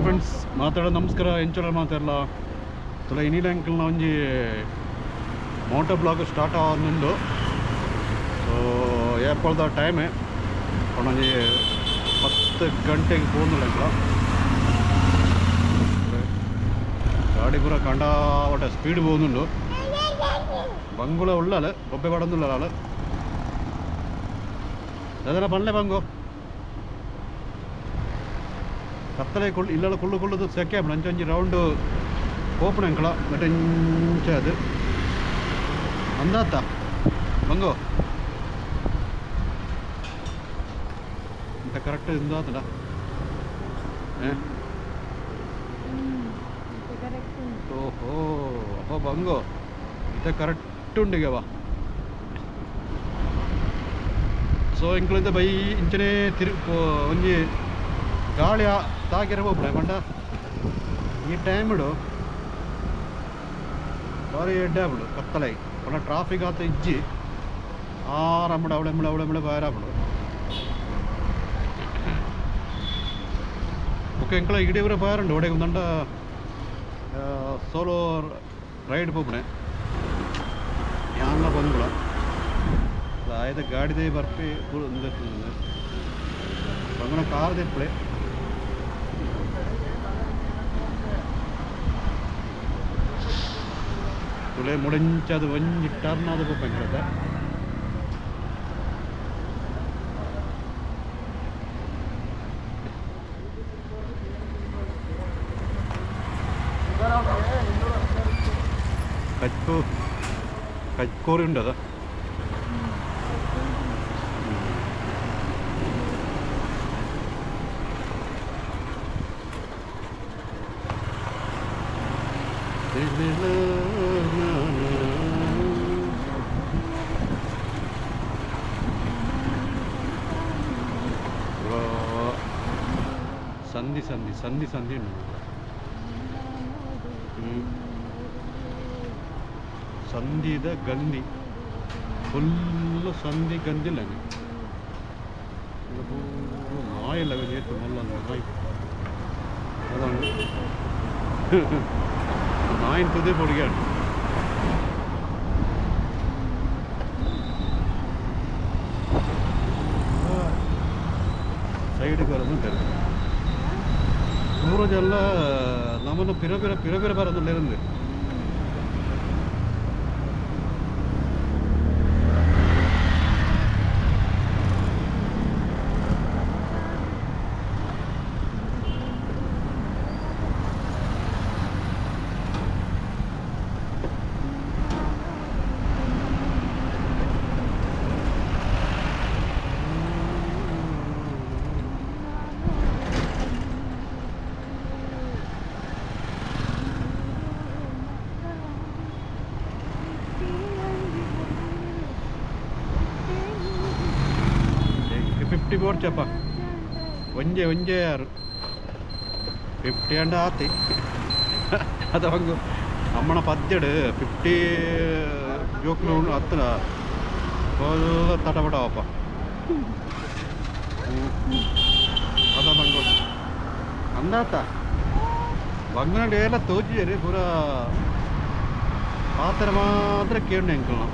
Friends ಮಾತಾಡೋ ನಮಸ್ಕಾರ ಎಂಚಲ ಮಾತಾಡಲ್ಲ ತುಲ ಇನಿಲ ಅಂಕಲ್ನ ಒಂಜಿ ಮೋಟೋ ಬ್ಲಾಗ್ ಸ್ಟಾರ್ಟ್ ಆವೊಂದುಂಡು. ಸೊ ಏಪಲ್ದ ಟೈಮೆ ಒಂಜಿ 10 ಗಂಟೆಗೆ ಪೋಂದುಲ್ಲ ಅಂಕಲ. ಗಾಡಿ ಪೂರ ಕಂಡಾವಟ ಸ್ಪೀಡ್ ಪೋಂದುಂಡು. ಬಂಗುಳ ಉಳ್ಳಾಲ ಬೊಬ್ಬೆ ಪಡೊಂದುಳ್ಳಾಲ ದಾದನ ಪನ್ಲೆ ಬಂಗು ಕತ್ತಲೆ ಕುಳ್ಳು ಇಲ್ಲಲ್ಲ ಕುಳ್ಳು ಕುಳ್ಳುದು ಸೆಕೆ ಆಪುಂಡು. ಅಂಚ ಒಂಜಿ ರೌಂಡ್ ಪೋಪುನ ಅಂಕಲ ಬಟ್ ಇಂಚ ಅದು ಅಂದಾತ ಬಂಗು ಇಂತ ಕರೆಕ್ಟ್ ಇಂದಾತಡ ಓಹೋ ಅಪ್ಪ ಬಂಗು ಇತ್ತ ಕರೆಕ್ಟ್ ಉಂಡಿಗವ. ಸೊ ಇಂಕ್ಲಿಂದ ಬೈ ಇಂಚನೆ ತಿರು ಒಂಜಿ ಗಾಳಿ ತಾಗಿರ ಪೋಪುಂಡು ಪಂಡ ಈ ಟೈಮ್ಡು ಭಾರಿ ಎಡ್ಡೆ ಆಪುಂಡು ಕತ್ತಲೆ ಪಂಡ ಟ್ರಾಫಿಕ್ ಆತ ಇಜ್ಜಿ ಆರಾಮಡು ಅವಳೆ ಮುಳೆ ಅವಳೆ ಮುಳೆ ಬಾರಾಪುಂಡು. ಓಕೆ ಎಂಕಲ ಇಡೀ ಪೂರ ಬಾರುಂಡು ಒಡೆಗೆ ಒಂದಂಡ ಸೋಲೋ ರೈಡ್ ಪೋಪುಣೆ ಯಾನ್ಲ ಬಂಗುಳ ಆಯ್ತ ಗಾಡಿದೇ ಬರ್ಪಿ ಬಂಗುಣ ಕಾರ್ ದೆಪ್ಪಳೆ. ತುಳೆ ಮುಡಂಚದು ಒಂಜಿ ಟರ್ನ್ ಆದ ಪೋಪೆ ಕಜ್ಪು ಕಜ್ಕೋರಿ ಉಂಟದ. ಸಂಧಿ ಸಂಧಿ ಸಂಧಿ ಸಂಧಿ ಉಂಟು. ಸಂಧಿದ ಗಂಧಿ ಫುಲ್ಲು ಸಂಧಿ ಗಂಧಿಲ್ಲ ನಾಯಿಲ್ಲ ಏತು ಮಲ್ಲ ನಾಯಿ ಅതാണ് ನಾಯಿನ ತುದೇ പൊടിക്കാണ്. ಸೈಡ್ಗೆ ಬರೋದು ಸೂರಜೆಲ್ಲ ನಮ್ಮನ್ನು ಪಿರ ಪಿರ ಪಿರ ಪಿರ ಬರೋದಿಲ್ಲ. ಫಿಫ್ಟಿ ಬೋರ್ಚಪ್ಪ ಒಂಜೆ ಒಂಜೆ ಯಾರು 50 ಅಂಡ ಆತಿ ಅದು ಹಂಗು ಅಮ್ಮನ ಪದ್ಯಡು 50 ಜೋಕ್ಲು ಹತ್ತಿರ ತಟಪಟವಪ್ಪ ಅದ ಬಂಗು ಅಂದಾತ ಬಂಗುನಾಡು ಎಲ್ಲ ತೋಜಿಯರಿ ಪೂರ ಪಾತ್ರ ಮಾತ್ರ ಕೇಳಿ ಎಂಕಲ್ನ.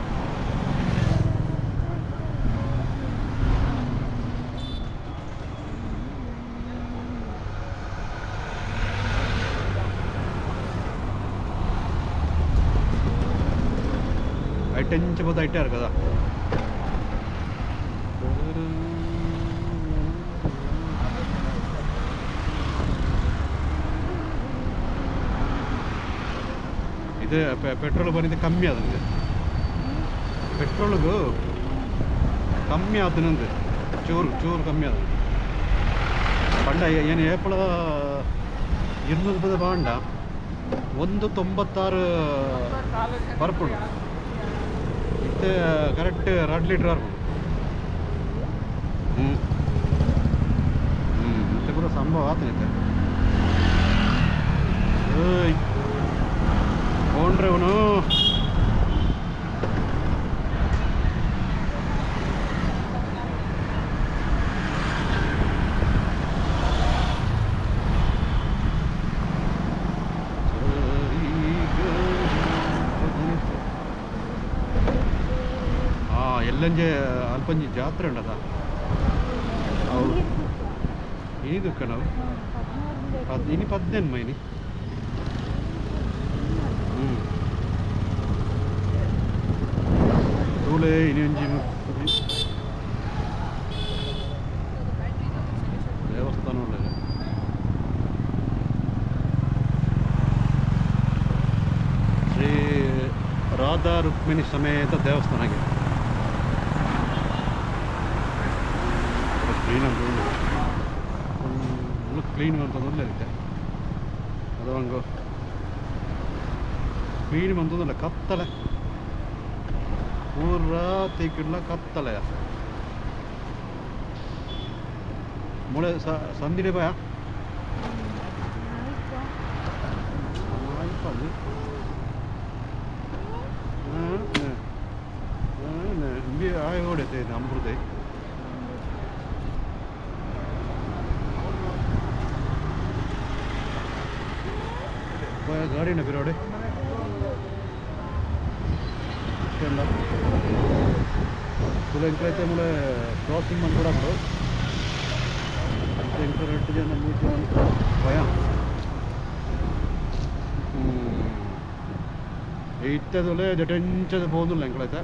ಐಟೆಂಚ ಬೋದ ಐಟಾರು కదా. ಇದು ಪೆಟ್ರೋಲ್ ಬಂದಿದ್ದು ಕಮ್ಮಿ ಆದಂಗೆ ಪೆಟ್ರೋಲ್ಗೂ ಕಮ್ಮಿ ಆತನಂದು ಚೂರು ಚೂರು ಕಮ್ಮಿ ಆದ ಪಂಡ ಏನು ಏಪಳ 200 ರೂಪಾಯಿ ಬಾಂಡ 1.96 ಬರ್ಪುಂಡು. ಇತ್ತೆ ಕರೆಕ್ಟ್ 2 ಲೀಟ್ರ್ ಬರ್ಪುಂಡು. ಹ್ಞೂ ಹ್ಞೂ ಮತ್ತೆ ಪೂರ ಸಂಭವ ಆತನೈತೆ. ಓಯ್ ಹೋಂಡ್ರೆ ಅವನು ಅಲ್ಲಂಜೆ ಅಲ್ಪಂಜಿ ಜಾತ್ರೆ ಉಂಡದ ಅವು ಇನಿ ದುಕ್ಕ ನಾವು ಇನಿ ಪದ್ನೆನ್ ಮೈನಿ ತೂಲೆ ಇನಿ ಒಂಜಿ ದೇವಸ್ಥಾನ ಉಳ್ಳೆದು ಶ್ರೀ ರಾಧಾ ರುಕ್ಮಿಣಿ ಸಮೇತ ದೇವಸ್ಥಾನಕ್ಕೆ ಕ್ಲೀನ್ ಅಂತ ಫುಲ್ ಕ್ಲೀನ್ ಅಂತಂದ್ರೆ ಇರುತ್ತೆ ಅದು ಹಂಗು ಕ್ಲೀನ್ ಅಂತಂದ್ರೆ ಕತ್ತಲೆ ಪೂರ ತೀಕಿಡ್ಲ ಕತ್ತಲೆ ಮುಳೆ ಸಂದಿಡೆ ಬಾಯ ಆಯೋಡೆ ಅಮೃತ ಗಾಡಿನ ಬಿರೋಡೆ ಎಂಕಲೈತೆ ಮುಳೆ ಕ್ರಾಸಿಂಗ್ ಬಂದು ಕೂಡ ಎಂಕಲ ಎರಡು ಜನ ಮೂರು ಜನ ಭಯ ಇತ್ತದೊಲೆ ಜಟೆಂಚದ ಪೋಂದುಲ್ಲ ಎಂಕಲೈತೆ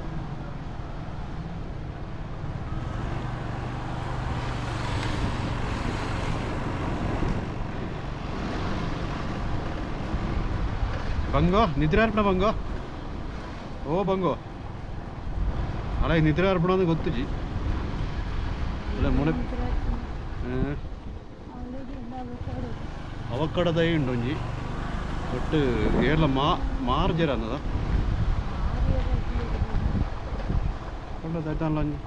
ಬಂಗೋ ನಿದ್ರೆ ಅರ್ಪಣ ಬಂಗೋ ಓ ಬಂಗೋ ಅಲ್ಲ ನಿದ್ರೆ ಅರ್ಪಣ ಅಂತ ಗೊತ್ತುಜಿ ಅಲ್ಲ ಮೊಳೆ ಅವಕ್ಕಡದ ಉಂಡು ಒಂಜಿ ಒಟ್ಟು ಏರ್ಲ ಮಾರ್ಜರ ಅನ್ನದ ಒಂಜಿ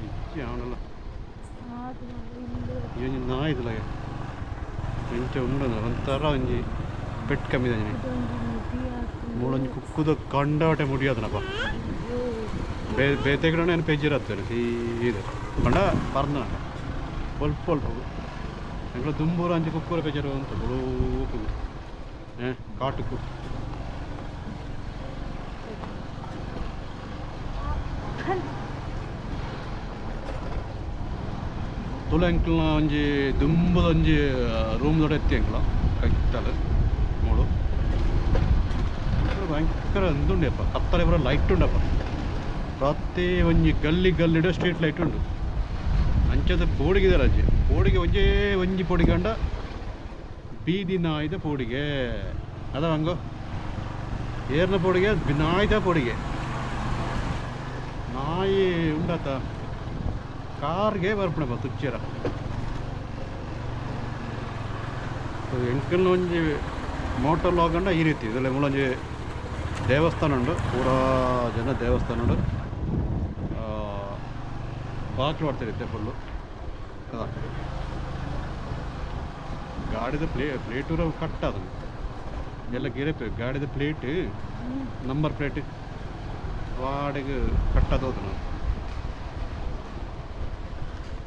ಇಚ್ಚಿ ಅವನಲ್ಲ ಈ ಒಂಜಿ ನಾಯಿದಲ ಎಂಚ ಉಂಡು ಒಂಥರ ಒಂಜಿ ಪೆಟ್ ಕಮ್ಮಿ ಮೂಲೊಂಜಿ ಕುಕ್ಕುದ ಕಂಡಾಟೆ ಮುಡಿಯೋದನಪ್ಪ ಬೇತೆ ಕಡೆ ಏನು ಪೆಜ್ಜಿರತ್ತೇನೆ ಸೀದೆ ಪಂಡ ಪರ್ನ ಒಲ್ಪ ಒಲ್ಪ ಎಂಕಲ ದುಂಬೂರ ಅಂಚೆ ಕುಕ್ಕೂರ ಪೆಜರು ಅಂತ ಬೊಳೂಪು ಕಾಟುಕು ತುಳು ಎಂಕಲ್ನ ಒಂಜಿ ದುಂಬುದ ಒಂಜಿ ರೂಮ್ ದೊಡ್ಡ ಎತ್ತಿ ಎಂಕಲ ಕೈತಲ್ ಮೂಳು ಭಯಂಕರ ಅಂದುಂಡೆಪ್ಪ ಕತ್ತಲೆ ಪೂರ ಲೈಟ್ ಉಂಡಪ್ಪ ಪ್ರತಿ ಒಂಜಿ ಗಲ್ಲಿ ಗಲ್ಲಿಡ ಸ್ಟ್ರೀಟ್ ಲೈಟ್ ಉಂಡು ಅಂಚದ ಪೋಡಿಗೆ ಅಜ್ಜಿ ಪೋಡಿಗೆ ಒಂಜೇ ಒಂಜಿ ಪೋಡಿಗೆ ಅಂಡ ಬೀದಿ ನಾಯ್ದ ಪೋಡಿಗೆ ಅದ ಹಂಗೋ ಏರ್ನ ಪೋಡಿಗೆ ನಾಯ್ದ ಪೋಡಿಗೆ ನಾಯಿ ಉಂಡಾತ ಕಾರ್ಗೆ ಬರ್ಪಣಪ್ಪ ತುಚ್ಚಿರ ಎಂಕಲ್ನ ಒಂಜಿ ಮೋಟರ್ ಲಾಗಂಡ ಈ ರೀತಿ ಇದರಲ್ಲಿ ಮೂಲೊಂಜಿ ದೇವಸ್ಥಾನ ಉಂಡು ಪೂರಾ ಜನ ದೇವಸ್ಥಾನ ಉಂಡು ಬಾಕ್ಲು ಮಾಡ್ತಾರೆ ಫುಲ್ಲು ಅದ ಗಾಡಿದ ಪ್ಲೇಟೂರ ಕಟ್ ಅದನ್ನು ಎಲ್ಲ ಗಿರಪೆ ಗಾಡಿದ ಪ್ಲೇಟ್ ನಂಬರ್ ಪ್ಲೇಟ್ ವಾಡಿಗೆ ಕಟ್ಟದೋದು ನಾವು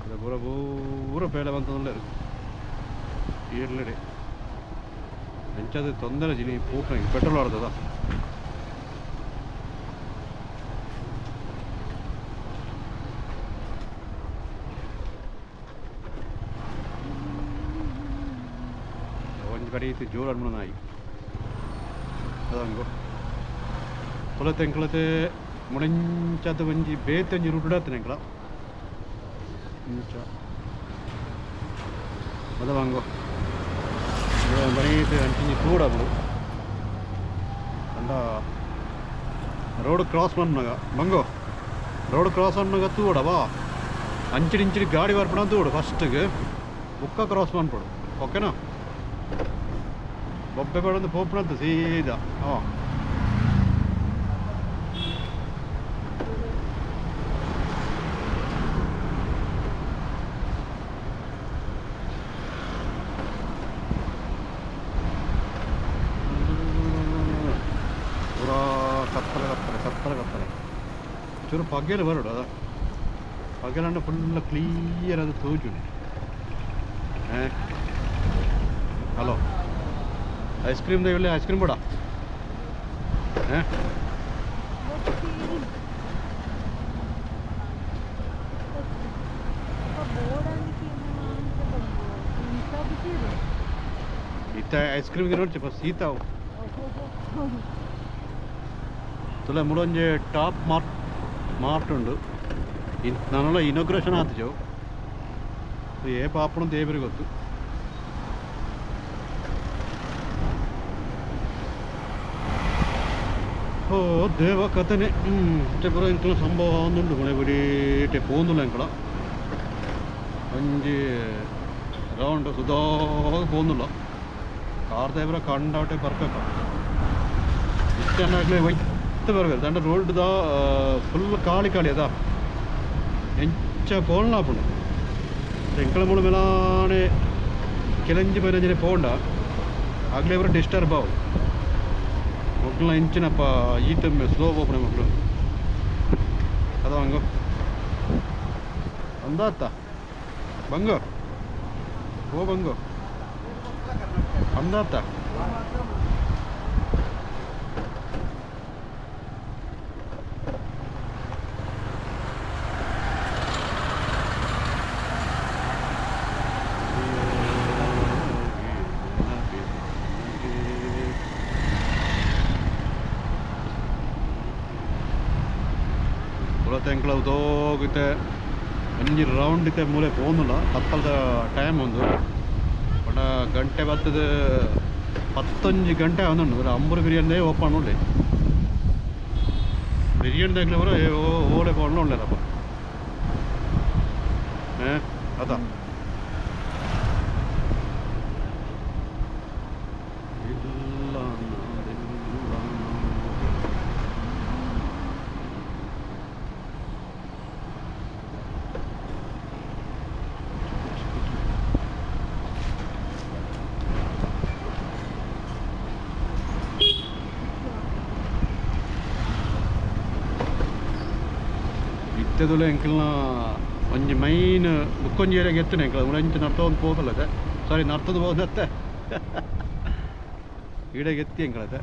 ಅದು ಪೂರ ಪೂರ ಬೇಳೆ ಬಂತಂದ್ರೆ ಇರ್ಲಡೆ ಎಂಚದ ತೊಂದರೆ ಜಿನಿ ಪೂಪ್ನ ಪೆಟ್ರೋಲ್ ಆಡ್ತದ ಒಂಜಿ ಕಡೆ ಇತ್ತು ಜೋರು ಅನ್ಮಣ ನಾಯಿ ಅದಂಗು ತುಳತೆ ಎಂಕಲತೆ ಮುಣಂಚದ ಒಂಜಿ ಬೇತೆ ಒಂಜಿ ರೂಟ್ ಇಡತ್ತೆ ಎಂಕಲ ಇಂಚ ಅದ ಬಂಗೋ ಬರೀ ಅಂಚಿಂಜಿ ತೂಡಬು ಅಂಡ ರೋಡ್ ಕ್ರಾಸ್ ಮನ್ನಾಗ ಬಂಗೋ ರೋಡ್ ಕ್ರಾಸ್ ಅನ್ನಾಗ ತೂಡವಾ ಅಂಚಿಡಿ ಇಂಚಿಡಿ ಗಾಡಿ ಬರ್ಪಣ ತೂಡು ಫಸ್ಟ್ಗೆ ಬುಕ್ಕ ಕ್ರಾಸ್ ಮಾಡ್ಬಿಡು ಓಕೆನಾ ಬೊಬ್ಬೆ ಬೇಡೊಂದು ಪೋಪುನಂತ ಸೀದಾ ಹಾಂ ಪೂರಾ ಕತ್ತಲೆ ಕತ್ತಲೆ ಕತ್ತಲೆ ಕತ್ತಲೆ ಚೂರು ಪಗ್ಗೆಲೆ ಬರೋಡು ಅದ ಪಗ್ಗೆಲಂಡ ಫುಲ್ ಕ್ಲಿಯರ್ ಅದು ತೋಜುಂಡು ಹಲೋ ಐಸ್ ಕ್ರೀಮ್ ದೇವಿಲ್ಲ ಐಸ್ ಕ್ರೀಮ್ ಬೇಡ ಇತ್ತ ಐಸ್ ಕ್ರೀಮ್ ನೋಡ್ಚಪ್ಪ ಸೀತಾವು ತುಲ ಮುಳೊಂಜಿ ಟಾಪ್ ಮಾರ್ಟ್ ಮಾರ್ಟ್ ಉಂಡು ನಾನೆಲ್ಲ ಇನಾಗ್ರೇಷನ್ ಆತಿಜವು ಏ ಪಾಪಣ ದೇವರಿಗೆ ಗೊತ್ತು. ಓ ದೇವ ಕಥನೆ ಪೂರ ಎಂಕಲ ಸಂಭವ ಒಂದುಂಡು ಮಳೆ ಬಿಡೀಟೆ ಪೋಂದುಲ್ಲ ಎಂಕಲ ಒಂಜಿ ರೌಂಡ್ ಸುದಾಗ ಪೋಂದುಲ್ಲ ಕಾರ್ ದೇವರ ಕಂಡಾಟೆ ಬರ್ಬೇಕು ಇಷ್ಟನ್ನಾಗಲೇ ಒಯ್ತು ಬರ್ಬೇಕು ದಂಡ ರೋಡ್ದ ಫುಲ್ ಖಾಲಿ ಖಾಲಿ ಅದ ಎಂಚ ಪೋಲ್ನಾಪುಂಡು ಎಂಕಲ ಮೂಲ ಮೇಲಾನೆ ಕೆಲಂಜಿ ಪದಿನಂಜಿನೆ ಪೋಂಡ ಆಗಲೇ ಬರೋ ಡಿಸ್ಟರ್ಬ್ ಆವು ಮಕ್ಕಳನ್ನ ಇಂಚಿನಪ್ಪ ಈತ ಸ್ಲೋ ಹೋಗ್ಬಿಡ ಮಕ್ಕಳು ಅದ ಹಂಗು ಅಂದಾತ ಬಂಗು ಓ ಬಂಗು ಅಂದಾತ ಎಂಕಲ ಹೋಗುತ್ತೆ ಒಂಜಿ ರೌಂಡ್ ಇತ್ತೆ ಮೂಲೆ ಪೋಂದುಲ್ಲ ಕತ್ತಲದ ಟೈಮ್ ಒಂದು ಪಂಡ ಗಂಟೆ ಬತ್ತದ 11 ಗಂಟೆ ಒಂದುಂಡು ಅಂಬೂರು ಬಿರಿಯಾನಿ ಓಪನ್ ಉಳ್ಳೆ ಬಿರಿಯಾನಿ ದಾಗಲೇ ಬರೋ ಓಲೆ ಪೋಂಡು ಉಳ್ಳೇರಪ್ಪ ಅದ ಇಲ್ಲ ಇತ್ತದಲ್ಲ ಎಂಕಲ್ನ ಒಂಜಿ ಮೈನ್ ಬುಕ್ಕೊಂಜಿ ಏರಿಯಾಗೆ ಎತ್ತನೆ ಎಂಕಲ್ ಒಂಚು ನರ್ತೊಂದು ಪೋದಲ್ಲದೆ ಸಾರಿ ನರ್ತದ ಹೋದತ್ತೆ ಈಡೆಗೆ ಎತ್ತಿ ಎಂಕಲತೆ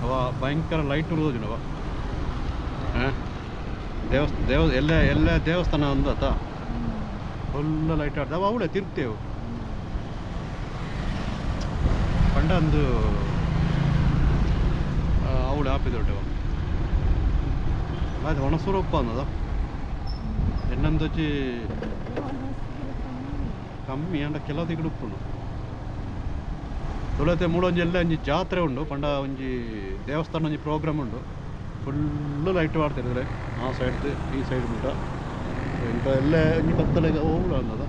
ಅವ ಭಯಂಕರ ಲೈಟ್ ಉಳಿದೋಜಿನವ ದೇವಸ್ ದೇವ ಎಲ್ಲ ಎಲ್ಲ ದೇವಸ್ಥಾನ ಅಂದತ ಫುಲ್ ಲೈಟ್ ಆಡ್ತಾವ ಅವಳೆ ತಿರ್ತೇವು ಪಂಡ ಅಂದು ಅವಳೆ ಆಪಿದೊಟ್ಟೆವ ಅದು ಒಣಸೂರಪ್ಪ ಅನ್ನದ ಎನ್ನಂದೊಚ್ಚಿ ಕಮ್ಮಿ ಅಂಡ ಕೆಲವು ತಿಗಡು ಉಪ್ಪುಂಡು ತುಳತೆ ಮೂಡೊಂಜಿ ಎಲ್ಲ ಒಂಜಿ ಜಾತ್ರೆ ಉಂಡು ಪಂಡ ಒಂಜಿ ದೇವಸ್ಥಾನ ಒಂಜಿ ಪ್ರೋಗ್ರಾಮ್ ಉಂಡು ಫುಲ್ಲು ಲೈಟ್ ಮಾಡ್ತಿದ್ರೆ ಆ ಸೈಡ್ ಈ ಸೈಡ್ ಮುಟ್ಟ ಇಂಥ ಎಲ್ಲ ಒಂಜಿ ಕತ್ತಲೆಗೆ ಹೋಗ್ಲ ಅನ್ನೋದು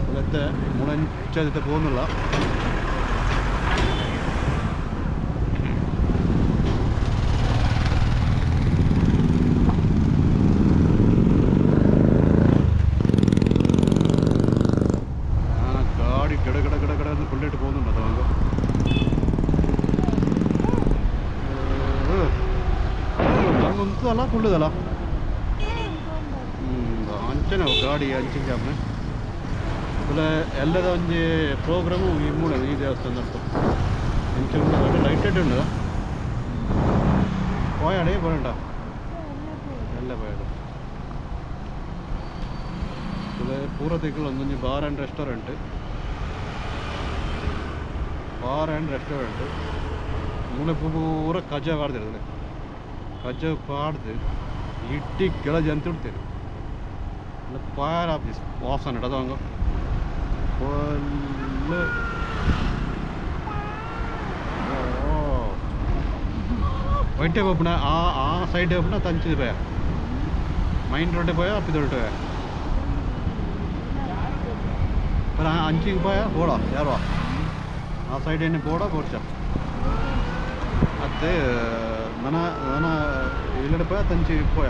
ತುಳತೆ ಮುಳಂಚ ಪೋನುಲ್ಲ ಗಾಡಿ ಗಡ ಗಡ ಗಡ ಗಡ ಅಂತ ಬುಲೆಟ್ ಪೋನುಂಡು ಅದು ಉಂತದಲ್ಲ ಕುಳ್ಳುದಲ್ಲ ಅಂಚನೆ ಗಾಡಿ ಅಂಚಿನ ಜಾಪನೆ ಎಲ್ಲದ ಒಂಜಿ ಪ್ರೋಗ್ರಾಮು ಈ ಮೂಡ ಈ ದೇವಸ್ಥಾನ ಅಂಚೆ ಉಂಡು ಲೈಟೆಡ್ ಉಂಡು ಪೋಯಾಡೆ ಬರಂಡ ಎಲ್ಲ ಪೋಯಾಡು ಪೂರ ತಿಂಗಳು ಒಂದೊಂಜಿ bar and restaurant bar and restaurant ಮೂಲೆ ಪೂರ ಕಜ ಪಾಡ್ದಿರ್ತದೆ ಕಜ ಪಾಡ್ದು ಇಟ್ಟಿ ಕೆಳಜ ಅಂತ ಇಡ್ತೀರಿ ಪಾರ್ ಆಫೀಸ್ ವಾಸನೆ ಅದು ಹಂಗೆ ಫುಲ್ಲು ವೈಟೆ ಪೋಪುಣ ಆ ಆ ಸೈಡ್ ಪೋಪುಣ ತಂಚಿದ ಪೋಯ ಮೈನ್ ರೋಡೆ ಪೋಯ ಅಪ್ಪಿದೊಟ್ಟು ಪೋಯ पर ಅಂಚಿಗೆ ಪೋಯ ಬೋಡ ಯಾರು ಆ ಸೈಡ್ ಏನೇ ಬೋಡ ಬೋಡ್ಚ ಅತ್ತೆ ನನ ನನ ಇಲ್ಲಡೆ ಪೋಯ ತಂಚಿ ಪೋಯ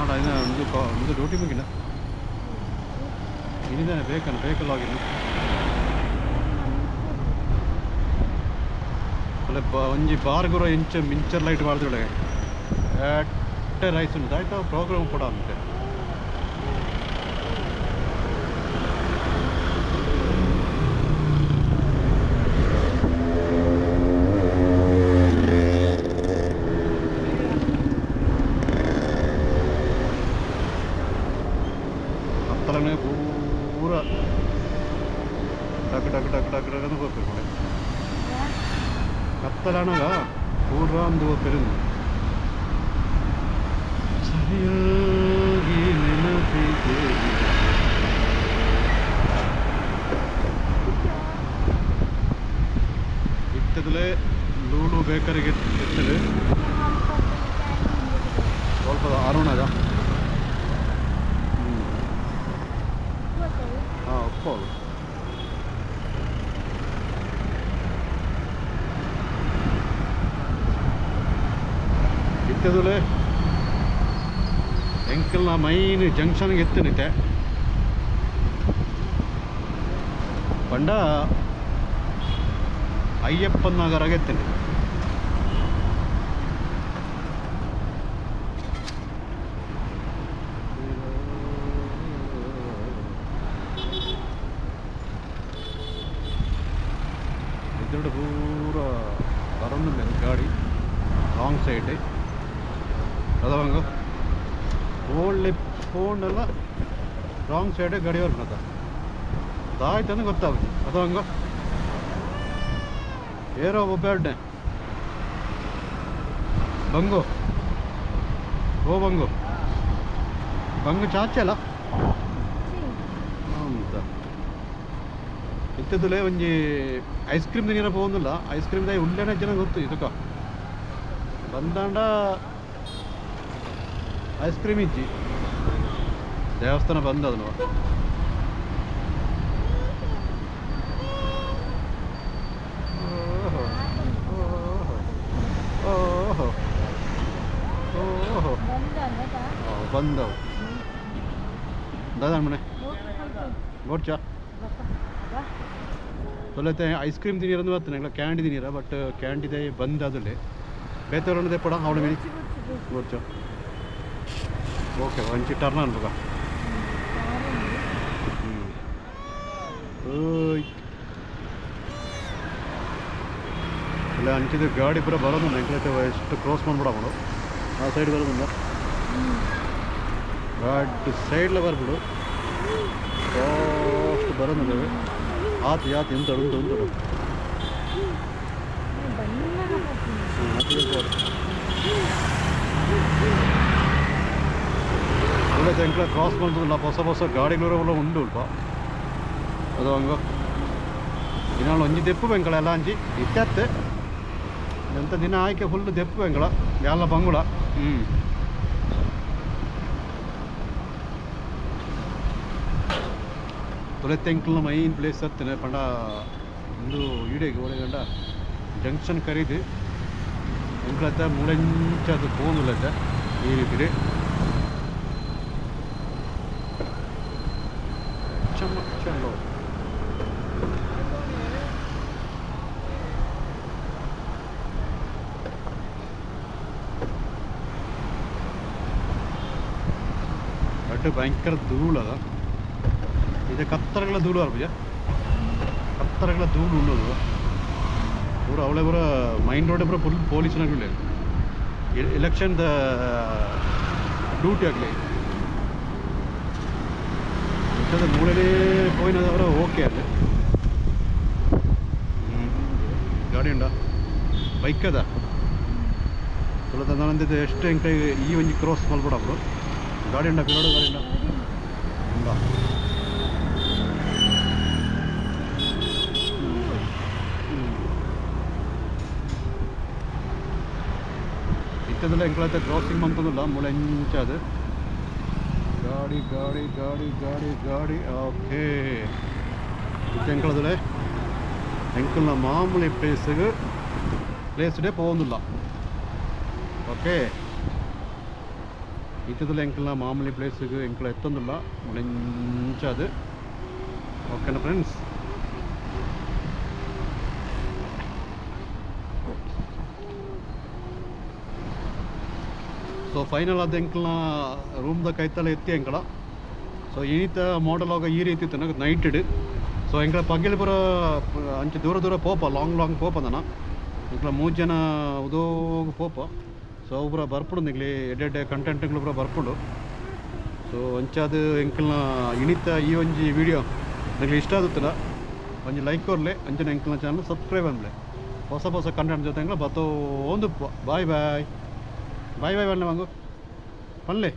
ಆಡ ಇನ್ನ ಒಂದು ಒಂದು ಡ್ಯೂಟಿ ಮುಗಿನ ಇನಿದಾನೆ ಬೇಕಲ್ಲ ಬೇಕಲ್ಲ ಆಗಿನ. ಒಂಜಿ ಬಾರ್ಗುರ ಇಂಚ ಮಿಂಚರ್ ಲೈಟ್ ಮಾಡ್ದೊಳಗೆ ಎಟ್ಟೆ ರೈಸ್ ಉಂಟು ಆಯ್ತು ಪ್ರೋಗ್ರಾಮ್ ಕೂಡ ಅಂತೆ. ಕತ್ತಲನೆ ಪೂರ ಟಕ್ ಟಕ್ ಟಕ್ ಟಕ್ ಟಕ್ ಅಂತ ಹೋಗ್ಬೇಕು. ಕತ್ತಲಣಗ ಪೂರ ಅಂದು ಹೋಗ್ತಿರು. ಸರಿಯಾಗಿ ನೆನಪಿದೆ. ಇತ್ತದಲೇ ಲೂಲು ಬೇಕರಿಗೆ ಎತ್ತಲು ಸ್ವಲ್ಪ ಅರುಣಗ. ಹಾಂ ಒಪ್ಪೋದು. ಇತ್ತದಲೇ ಎಂಕಲ್ನ ಮೈನ್ ಜಂಕ್ಷನ್ಗೆ ಎತ್ತನಿತೆ ಪಂಡ ಅಯ್ಯಪ್ಪನ ನಗರಾಗ ಎತ್ತನೆ. ಎದುರುಡು ಪೂರ ಬರೊಂದುಲ್ಲೆರ್ ಗಾಡಿ ರಾಂಗ್ ಸೈಡ್ ಅದವಂಗ ಓಳ್ಳೆ ಫೋನೆಲ್ಲ ರಾಂಗ್ ಸೈಡ್ ಗಾಡಿ ಬರ್ಪುನತ ದಾಯ್ತಂದು ಗೊತ್ತಾಗುದು. ಅದವಂಗ ಏರೋ ಒಬ್ಬ ಬಂಗು ಓ ಬಂಗು ಬಂಗು ಚಾಚಲ್ಲ ಅಂತ ಇತ್ತದಲೇ ಒಂಜಿ ಐಸ್ ಕ್ರೀಮ್ ತಿನ್ನಿರ ಪೋವೊಂದುಲ್ಲ. ಐಸ್ ಕ್ರೀಮ್ ದಾಯಿ ಉಲ್ಲೇನೆ ಜನ ಗೊತ್ತು. ಇದಕ್ಕ ಬಂದಾಂಡ ಐಸ್ ಕ್ರೀಮ್ ಇಜ್ಜಿ. ದೇವಸ್ಥಾನ ಬಂದ್ ಅದನ್ನು. ಓಹೋ ಓಹೋ ಓಹೋ ಬಂದವು ದಾದಾ ಮನೆ ಬೋಡ್ಚಾ ತೊಲತೆ ಐಸ್ ಕ್ರೀಮ್ ತಿನ್ನಿರಂದು ಬರ್ತನೆ ಕ್ಯಾಂಡಿ ತಿನ್ನಿರ ಬಟ್ ಕ್ಯಾಂಡಿದೆ ಬಂದ್ ಅದುಲೆ ಬೇತೆ ಪಡ ಅವಳ ಮಿನಿ ಬೋಡ್ಚ. ಓಕೆ ಒಂಚಿ ಟರ್ನ್ ಅನ್ಬೇಕ. ಇಲ್ಲ ಅಂಚಿದ ಗಾಡಿ ಪೂರ ಬರೋದು ಎಂಕ್ಲೈತೆ ಎಷ್ಟು ಕ್ರಾಸ್ ಮಾಡ್ಬಿಡ ಅವನು ಆ ಸೈಡ್ ಬರೋದಿಲ್ಲ. ಗಾಡಿ ಸೈಡ್ಲ ಬರ್ಬಿಡು ಅಷ್ಟು ಬರೋದಿಲ್ಲ. ಆತು ಯಾತು ಎಂತಡು ಉಂಟು ಉಂಟು ಒಳ್ಳೆ ಎಂಕ್ಲ ಕ್ರಾಸ್ ಮಾಡ್ತದಲ್ಲ. ಹೊಸ ಹೊಸ ಗಾಡಿಗಳು ಉಂಡು ಉಲ್ಪ ಅದು ಹಂಗ ದಿನಾಳು ಒಂಜಿ ದೆಪ್ಪು ಬೆಂಕಳ ಎಲ್ಲ ಅಂಚಿ ಇತ್ತತ್ತೆ ಎಂತ ದಿನ ಆಯ್ಕೆ ಫುಲ್ ದೆಪ್ಪು ಬೆಂಕಳ ಎಲ್ಲ ಬಂಗುಳ. ತೊಲೆತೆಂಕಲ್ನ ಮೈನ್ ಪ್ಲೇಸ್ ಹತ್ತನೆ ಪಂಡ ಒಂದು ಈಡೆಗೆ ಒಳಗಂಡ ಜಂಕ್ಷನ್ ಕರೀದು ಎಂಕ್ಲತ್ತ ಮೂಳೆಂಚ ಅದು ಪೋನುಲ್ಲತ್ತ ಈ ರೀತಿ ಚಮ್ಮ ಚಂಡೋ. ಬಟ್ ಭಯಂಕರ ಧೂಳು ಅದ. ಇದು ಕತ್ತರಗಳ ಧೂಳು ಅರ್ಬುಜ ಕತ್ತರಗಳ ಧೂಳು ಉಳ್ಳೋದು ಪೂರ ಅವಳೆ ಪೂರ ಮೈನ್ ರೋಡ್ ಪೂರ ಫುಲ್ ಪೊಲೀಸ್ನಾಗಲೇ ಎಲೆಕ್ಷನ್ದ ಡ್ಯೂಟಿ ಆಗಲಿ ಮೂಲೆಯಲ್ಲಿ ಪೋಯಿನದವರ ಓಕೆ ಅಲ್ಲಿ. ಗಾಡಿ ಉಂಡ ಬೈಕ್ ಅದ ತುಳತಂದ ಎಷ್ಟು ಎಂಕ ಈ ಒಂಜಿ ಕ್ರಾಸ್ ಮಲ್ಪಡప్పుడు ಗಾಡಿ ಉಂಡ ಪಿರೋಡು ಗಾಡಿ ಉಂಡ ಉಂಡ. ಇತ್ತದಲ್ಲ ಎಂಕ್ಲೈತೆ ಕ್ರಾಸಿಂಗ್ ಮಂತಂದಿಲ್ಲ ಮೂಳೆ ಅದು ಗಾಡಿ ಗಾಡಿ ಗಾಡಿ ಗಾಡಿ ಗಾಡಿ. ಓಕೆ ಇತ್ತು ಎಂಕ್ಲದಲ್ಲೇ ಎಂಕಲ್ನ ಮಾಮೂಲಿ ಪ್ಲೇಸ್ಗೆ ಪ್ಲೇಸ್ಡೇ ಪೋವೊಂದಿಲ್ಲ. ಓಕೆ ಇತ್ತದಲ್ಲ ಎಂಕಲ್ನ ಮಾಮೂಲಿ ಪ್ಲೇಸ್ಗೆ ಎಂಕಲ ಎತ್ತೊಂದಿಲ್ಲ ಮುಳೆಂಚ ಅದು. ಓಕೆನಾ ಫ್ರೆಂಡ್ಸ್? ಸೊ ಫೈನಲ್ ಆದ್ ಎಂಕ್ಲ ರೂಮ್ದ ಕೈತಲೆ ಎತ್ತಿ ಎಂಕಲ. ಸೊ ಇನಿತ ಮೋಟೋವ್ಲಾಗ್ ಈ ರೀತಿ ಇತ್ತು ನೈಟ್. ಸೊ ಎಂಕ್ಲ ಪಗೆಲ್ ಪೂರ ಅಂಚ ದೂರ ದೂರ ಪೋಪ, ಲಾಂಗ್ ಲಾಂಗ್ ಪೋಪ ನನ. ಎಂಕ್ಲ ಮೂಜಿ ಜನ ಉದೋಗ್ ಪೋಪ. ಸೊ ಅವು ಪೂರ ಬರ್ಪುಂಡು ನಿಗ್ಲಿ, ಎಡ್ಡೆ ಎಡ್ಡೆ ಕಂಟೆಂಟ್ಗಳು ಪೂರ ಬರ್ಪುಂಡು. ಸೊ ಅಂಚಾದ್ ಎಂಕಲ್ನ ಇನಿತ ಈ ಒಂಜಿ ವಿಡಿಯೋ ನಿಗ್ಲಿ ಇಷ್ಟ ಆಗುತ್ತಲ್ಲ, ಒಂಜಿ ಲೈಕ್ ಕೊರ್ಲೆ, ಅಂಚನೆ ಎಂಕಲ್ನ ಚಾನಲ್ ಸಬ್ಸ್ಕ್ರೈಬ್ ಅನ್ಲೆ. ಹೊಸ ಹೊಸ ಕಂಟೆಂಟ್ ಜೊತೆ ಎಂಕ್ಲ ಬತ್ತೋಂದು. ಬಾಯ್ ಬಾಯ್, ಬಾಯ್ ಬಾಯ್ ಪನ್ಲೆ ಮಂಗು, ಪನ್ಲೆ.